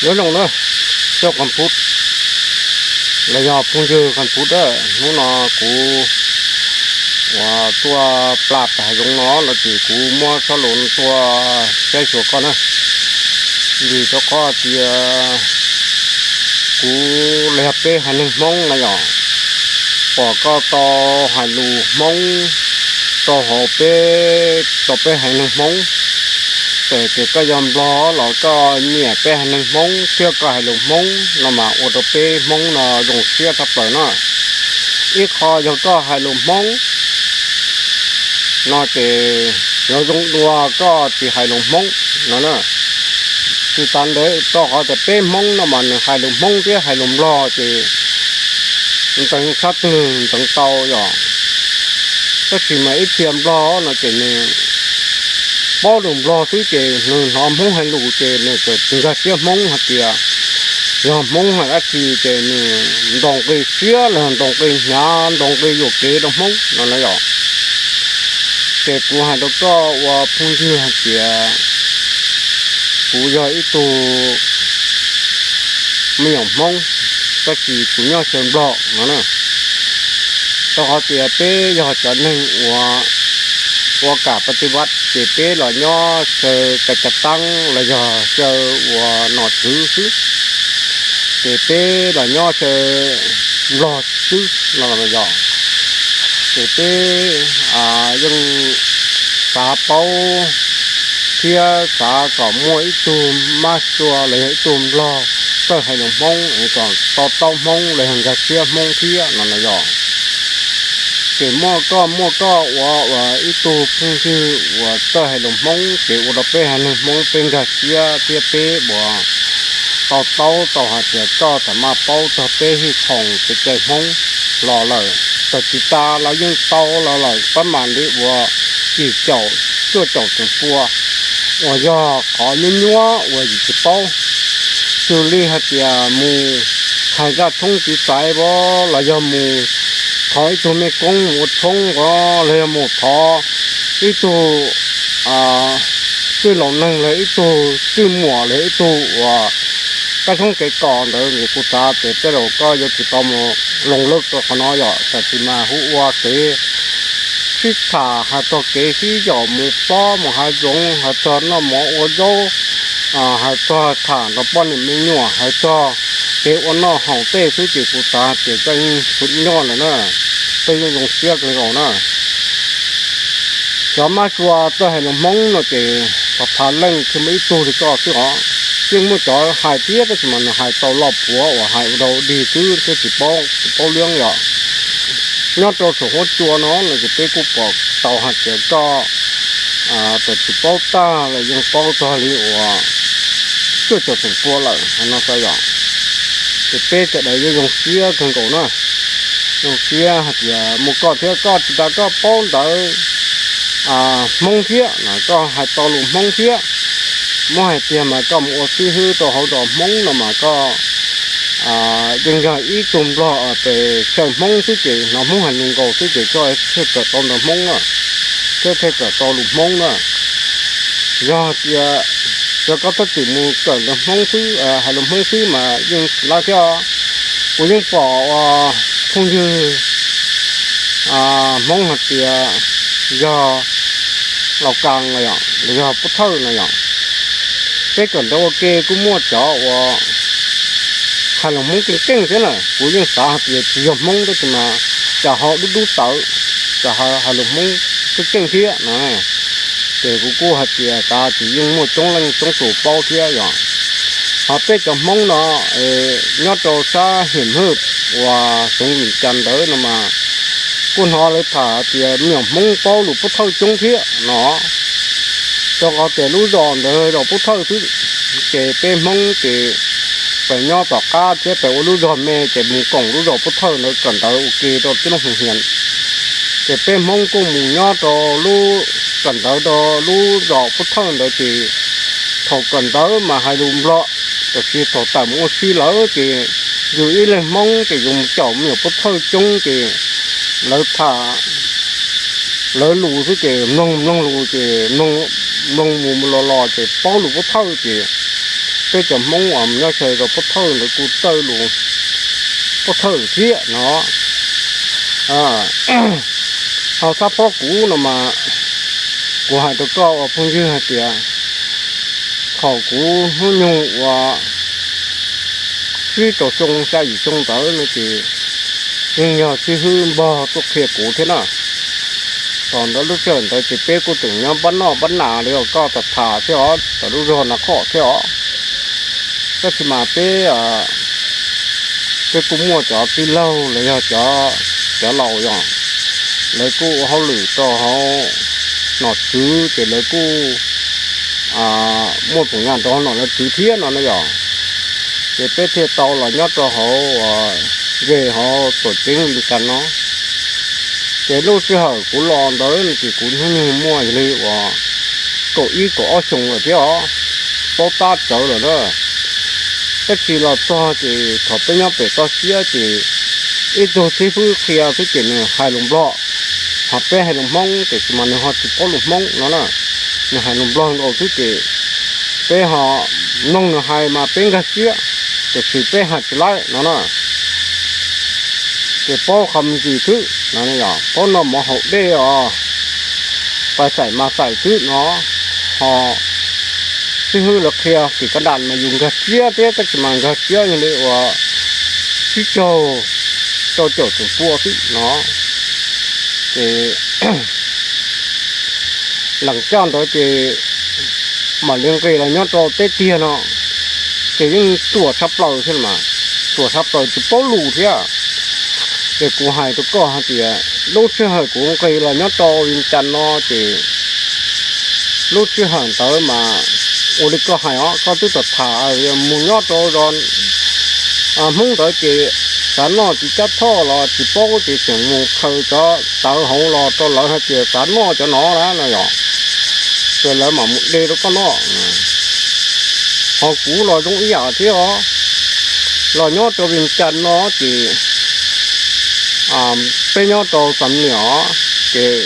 Nyob zoo na, tsoom phooj ywg los yog phooj ywg phooj ywg, hnub no kuv uas tuaj plam pem hav zoov no no ces kuv muab txoj lus tuaj saib xyuas koj na, vim rau qhov tias kuv los yog peb haiv neeg Hmoob na yom, pom koj tau hais lus Hmoob rau hauv peb, rau peb haiv neeg Hmoob, txawm tias koj yog Nplog los koj nyiam peb haiv neeg Hmoob thiab koj hais lus Hmoob no mas ua rau peb Hmoob no zoo siab tshaj plaws na. Ib qho yog koj hais lus Hmoob no ces yuav zoo dua koj tsis hais lus Hmoob no na. Tsis tas ntawd rau qhov tias peb Hmoob no mas nws hais lus Hmoob thiab hais lus Nplog ces ntxeev sab twg ntxeev tau yom. Tab sis mas ib txhia Nplog no ces nws paub lus Nplog xwb ces nws hnov Hmoob hais lus ces nws txawm nkag siab Hmoob hais tias yog Hmoob hais dab tsi ces nws ntaus nqi siab los yog ntaus nqi hnyav ntaus nqi yuam kev rau Hmoob no na yom. Ces kuv hais rau koj ua phooj ywg hais tias kuv yog ib tug me nyuam Hmoob, tab sis kuv nyob xyaw Nplog no na. Rau qhov tias peb yog cov neeg uas ua kam pa ti vaj ces peb los nyob xyaw ka ca taab los yog xyaw uas nom tswv xwb, ces peb los nyob xyaw Nplog xwb no los yog. Ces peb yeej xav paub thiab xav kom muaj ib tug mab sua los yog ib tug Nplog txawj hais lus Hmoob es kom to taub Hmoob los yog nkag siab Hmoob thiab no los yog. Ces muaj koj muaj koj ua ua ib tug phooj ywg uas txawj hais lus Hmoob ces ua rau peb haiv neeg Hmoob peb nkag siab thiab peb uas to taub tau hais tias koj txawm maj paub txog peb hij khoom kev cai Hmoob los lawm. Txawm tsis tas los yeej tau los lawm pab mam li uas yim caum cuaj caum tseem pua uas yog qhov nyuab nyuab uas yus tsis paub, xws li hais tias mus hais zaj tshoob txiv xaiv los yog mus thov ib tug mej koob mus ua tshoob los yog mus thov ib tug txwj laus neeg los ib tug txwj muam los ib tug uas kab tshoob kev kos ntawd ces kuv xav tias tej zaum koj yuav tsis tau mus loos lawj rau qhov no yom. Tab sis mas hu ua kev sib tham hais txog kev sib yaum mus plob mus hav zoov, hais txog noj mov ua zaub, hais txog tham nrog poj niam me nyuam, hais txog kev ua noj haus tej xwb ces kuv xav tias koj yeej xub nyoj lawm na, koj yeej zoo siab kawg nkaus na. Cov mab sua txawj hais lus Hmoob no ces phav phav leej thiaj muaj ib tug li koj xwb os. Yeej muaj cov hais thiab tab sis mas nws hais tau loj puav uas hais ua dog ua dig xwb thiab tsis paub, tsis paub lub yom. Nyob rau saum huab cua no no ces peb kuj pom tau hais tias koj txawm tsis paub tag los yeej paub txog li uas cuaj caum tseem pua lawm no xwb yom. Ces peb sawv daws yeej zoo siab kawg nkaus na, zoo siab hais tias muaj koj thiab, koj tsis tas koj paub ntawv Hmoob thiab, koj hais tau lus Hmoob thiab. Muab hais tiag mas koj mus ua xib hwb rau hauv zos Hmoob no mas koj yeej yog ib tug Nplog pes xyaw Hmoob xwb ces hnov Hmoob hais lus nkaus xwb ces koj thiaj kawm tau ntawv Hmoob na, thiab thiaj kawm tau lus Hmoob na. Yog tias yog koj txhob txwm mus kawm ntawv Hmoob xwb, hais lus Hmoob xwb mas yeej tsis laib thiab. Kuv yeej pom ua phooj ywg Hmoob hais tias yog Laus Kas los yog Pub Thawj no yom, peb kawm ntawv ua ke kuj muaj cov uas hais lus Hmoob keej keej thiab na. Kuv yeej xav hais tias tsis yog Hmoob tab sis mas cas ho dub dub tawv, cas hais lus Hmoob keej keej thiab no. Ces kuv kuj hais tias kav tsij, yeej muaj coob leej coob tus paub thiab yom. Ho peb cov Hmoob no nyob rau sab Hiam Hwj uas xeev Vim Cas ntawd no mas kuj hnov lawv tham tias me nyuam Hmoob paub lus Pub Thawj coob thiab no. Rau qhov tias lub zos ntawd zos Pub Thawj xwb, ces peb Hmoob ces pes nyob tom qab thiab pes ua lub zog me ces mus koom lub zos Pub Thawj ntawd kawm ntawv ua ke rau tib lub hoo hias. Ces peb Hmoob kuj mus nyob rau lub, kawm ntawv rau lub zos Pub Thawj ntawd ces thaum kawm ntawv mas hais lus Nplog, tab sis thaum tawm mus ua si lawm ces yus ib leeg Hmoob ces yus mus caum me nyuam Pub Thawj coob ces lawv tham lawv lus xwb ces mloog mloog lus ces mloog mus los los ces paub lus Pub Thawj ces peb cov Hmoob uas nyob xyaw rau pob thawj ntawd kuj txawj lus pob thawj thiab no. Ho xab phob kuv no mas kuv hais rau koj ua phooj ywg hais tias thaum kuv hnub nyoog uas tsib rau xyoo xya yim xyoo ntawd no ces yeej yog xib hwb npog tuaj qhia kuv thiab na. Thaum ntawd lub sij hawm ntawd ces peb kuj tseem nyob npab noj npab nas li uas koj tham tham thiab os, tom lub zog Nav Khom thiab os. Tab sis mas peb, peb kuj muaj cov tij laug los yog cov, cov laus yog lawv kuj ua hauj lwm rau hauv nom tswv ces lawv kuj muaj txoos nyam rau hauv nom lawv tswv thiab no na yog. Ces peb thiaj tau los nyob rau hauv, ze hauv tuam ceeb Vias Cas no. Ces lub sij hawm kuv los ntawd no ces kuv hnub nyoog muaj yog li uas kaum ib kaum ob xyoo lawm thiab os, paub tab tsawv lawm na. Tab sis los txog ces thaum peb nyob pem toj siab ces ib tug xib fwb qhia xwb ces nws hais lus Nplog, ho peb hais lus Hmoob tiam sis mas nws ho tsis paub lus Hmoob no na. Nws hais lus Nplog nkaus xwb ces peb ho mloog nws hais mas peb nkag siab, tiam sis peb hais tsis laib no na. Ces paub qhov me ntsis xwb, paub noj mov haus dej os, pais xais mas xais xwb no. Ho xib hwb lawv qhia tim kab das mas yus nkag siab thiab tab sis mas nkag siab yog li uas tsib caug rau caum txom pua xwb no. Ces lees caj ntawd ces mam li nqis los nyob rau teb tiag no, ces yeej ruam tshaj plaws thiab mas, ruam tshaj plaws tsis paub lus thiab. Ces kuv hais rau koj hais tias lub sij hawm kuv nqis los nyob rau Vias Cas no ces lub sij hawm ntawd mas ua li koj hais os, koj twb tham tham mus nyob rau zos Hmoob ntawd ces xav noj txiv cab thoj los tsis paub ces tseem mus khaws cov tawv hauv los rau lawv hais tias xav noj cov no na no yog, ces lawv mam mus de rau koj noj. Ho kuv los zoo ib yam thiab os, los nyob rau Vias Cas no ces peb nyob rau Xam Niam, ces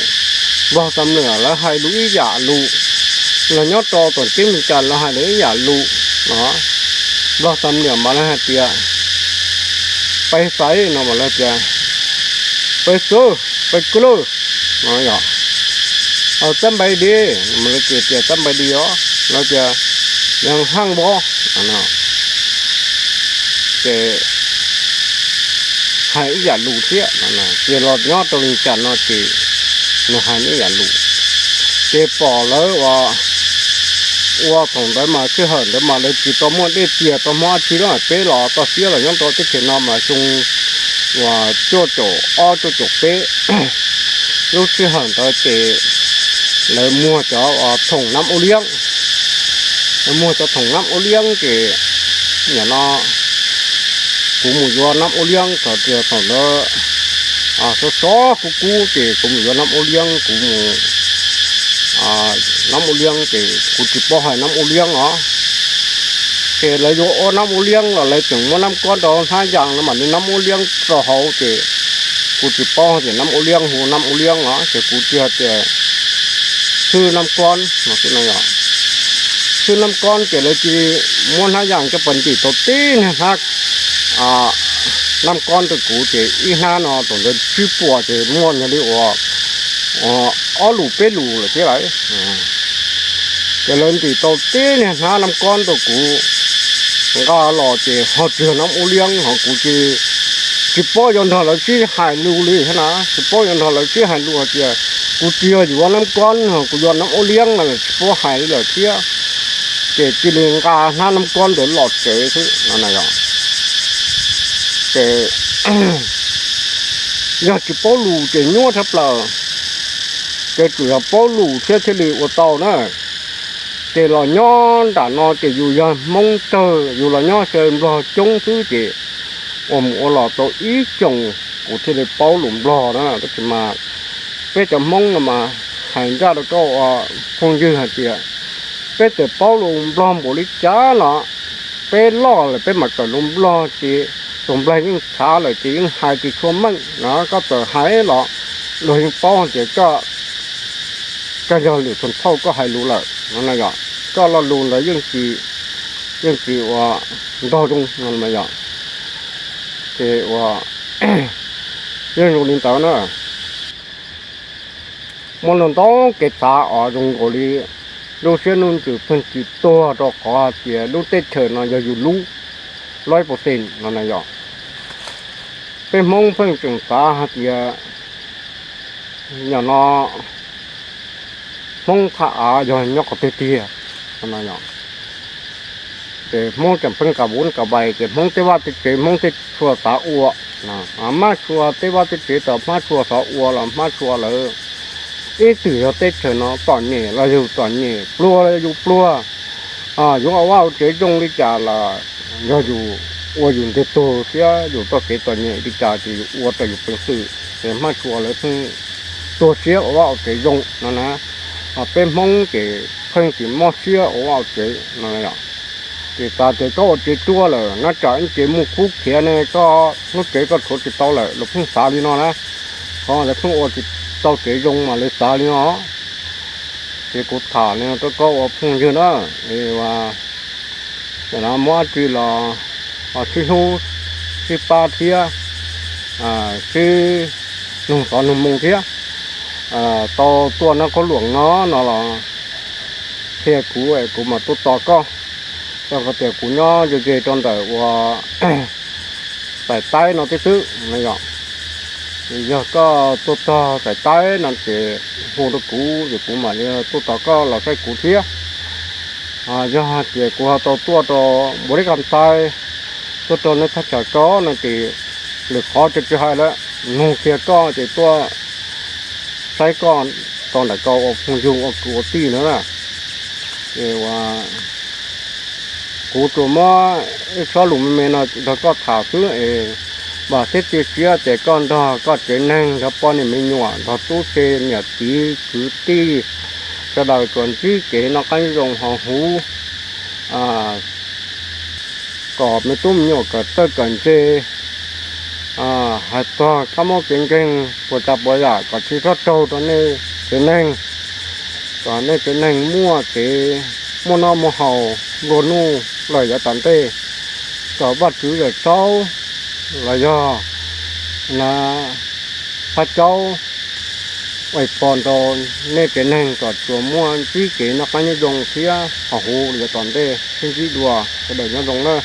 Nplog Xam Niam lawv hais lus ib yam lus, los nyob rau tuam ceeb Vias Cas lawv hais lus ib yam lus no. Nplog Xam Niam mas lawv hais tias pais xaiv no mas lawv tias pais xwb, pais kawg lawm no yog. Txab npais di, mas lawv tias txab npais di os, lawv tias yog haj npo, ces hais ib yam lus thiab. Ces los nyob rau Vias Cas no ces nws hais ib yam lus. Ces pom lawv ua, ua thaum ntawd mas sij hawm ntawd mas lawv tsis tau muaj dej tiag tau muaj dab tsi lawm, peb los toj siab los nyob rau teb chaws no mas xyoo uas cuaj caum ob cuaj caum peb. Lub sij hawm ntawd ces lawv muag cov thoom nab ua liab, lawv muag cov thoom nab ua liab ces nim no kuv mus yuav nab ua liab thaum tias thaum ntawd sov sov kub kub ces kuv mus yuav nab ua liab, kuv mus nab ua liab ces kuv tsis paub hais nab ua liab os. Ces lawv yuav ua nab ua liab los lawv tseem muab nab kob rau hnab yas no mam li nab ua liab rau hauv ces kuv tsis paub tias nab ua liab hu nab ua liab os, ces kuv tsis hais tias xwb nab kob no xwb no yog. Xwb nab kob ces lawv cia li muab hnab yas coj pas ntim tau tib niag hnab nab kob rau kuv ces ib hnab no thaum ntawd tsib puas ces muaj yog li uas ob lus peb lus lawm thiab lawm. Ces lawv ntim tau tib niag hnab nab kob rau kuv, nqa los ces ho tsis yog nab ua liab ho kuv cia li tsis paub yuav nrog lawv sib hais lus li thiab na, tsis paub yuav nrog lawv sib hais lus hais tias kuv tsis yog yuav nab kob ho kuv yuav nab ua liab no tsis paub hais li lawm thiab. Ces cia li nqa hnab nab kob ntawd los tsev xwb no na yog. Ces yog tsis paub lus ces nyuaj tshaj plaws, ces tsuas yog paub lus thiab thiaj li ua tau na. Ces los nyob nram no ces yus yog Hmoob tawg, yus los nyob xyaw Nplog coob xwb ces ua mus ua los tau ib xyoos kuv thiaj li paub lus Nplog na. Tab sis mas peb cov Hmoob no mas hais ncaj rau koj ua phooj ywg hais tias peb txawm paub lus Nplog npaum li cas los peb loj lawm peb mam kawm lus Nplog ces tus nplaig yeej txhav lawm ces yeej hais tsis tshua meej no. Koj txawm hais los luag yeej paub tias koj, koj yog lwm tus thauj koj hais lus lawm no na yog. Koj lo lus ntawd yeej tsis yeej tsis ua nrog zoo no yom. Ces ua yeej zoo li ntawd na. Muaj ntau ntau kev xav os zoo nkaus li lub siab lub ntsws pheej tsis tuag rau qhov hais tias lub teb chaws no yog yus lub laib pov xees no na yom. Peb Hmoob pheej tseem xav hais tias nyom no Hmoob thaj av yog nyob qhov twg tiag no. Ces Hmoob tseem pheej kam vuv kam vais ces Hmoob tej vaj tej tsev Hmoob tej tshua xav ua, Hmab tshua tej vaj tej tsev tom Hmab tshua xav ua los Hmab tshua lawm. Ib txwm yog teb chaws no txom nyem los yog yus txom nyem, pluag los yog yus pluag, yus ua vaj ua tsev zoo li cas los yog yus ua yus ntiag tug thiab yus txoj kev txom nyem li cas ces yus ua rau yus peev xwm ces Hmab tshua lawv pheej tuag siab ua vaj ua tsev zoo no na. Peb Hmoob ces pheej tsis mob siab ua vaj ua tsev no. Ces xav tias koj ua tsev ruab lawm nab tsam ib tsev muaj kub khiav ne, koj lub tsev koj rhuav tsis tau lawm, lawv pheej xav li no na. Qhov lawv pheej ua tsis tau tsev zoo mas lawv xav li no. Ces kuv tham li no rau koj ua phooj ywg na, es muab dab tsi los sib hlub sib pab thiab sib nug xov nug moo thiab. Tau tuaj nab qhob luam no no los qhia kuv es kuv mam tuaj tos koj. Rau qhov tias kuv nyob ze ze rau ntawm ua Xais Taib no tib xwb no yom. Yog koj tuaj txog Xais Taib no ces hu rau kuv ces kuv mam li tuaj tos koj los saib kuv thiab. Yog hais tias kuv ho tau tuaj rau Npaus Lis Kas Xais, tuaj rau nej thaj chaw ko no ces lwm qhov ces tsis hais lawm, nug kiag koj ces tuaj saib koj tau ntawm ko ua phooj ywg ua kwv ua tij no na. Es ua kuv tsuas muab ib txhia lus me me no nrog koj tham xwb es vam thiab cia siab tias koj nrog koj tsev neeg nrog poj niam me nyuam nrog tub se niam txiv kwv tij sawv daws tsuas ntsib kev noj qab nyob zoo haus huv, kom me tub me nyuam kawm txawj kawm ntse, hais txog kab mob kev nkeeg puas tsav puas yam kom tsis txhob raug rau nej tsev neeg, kom nej tsev neeg muaj kev muaj noj muaj haus nplua nuj lawm yav tom ntej, kom Vajtswv Yawm Saub los yog na Phab Caub ua pov rau nej tsev neeg kom tsuas muaj ntsib kev noj qab nyob zoo thiab haus huv yav tom ntej sib ntsib dua sawv daws nyob zoo na.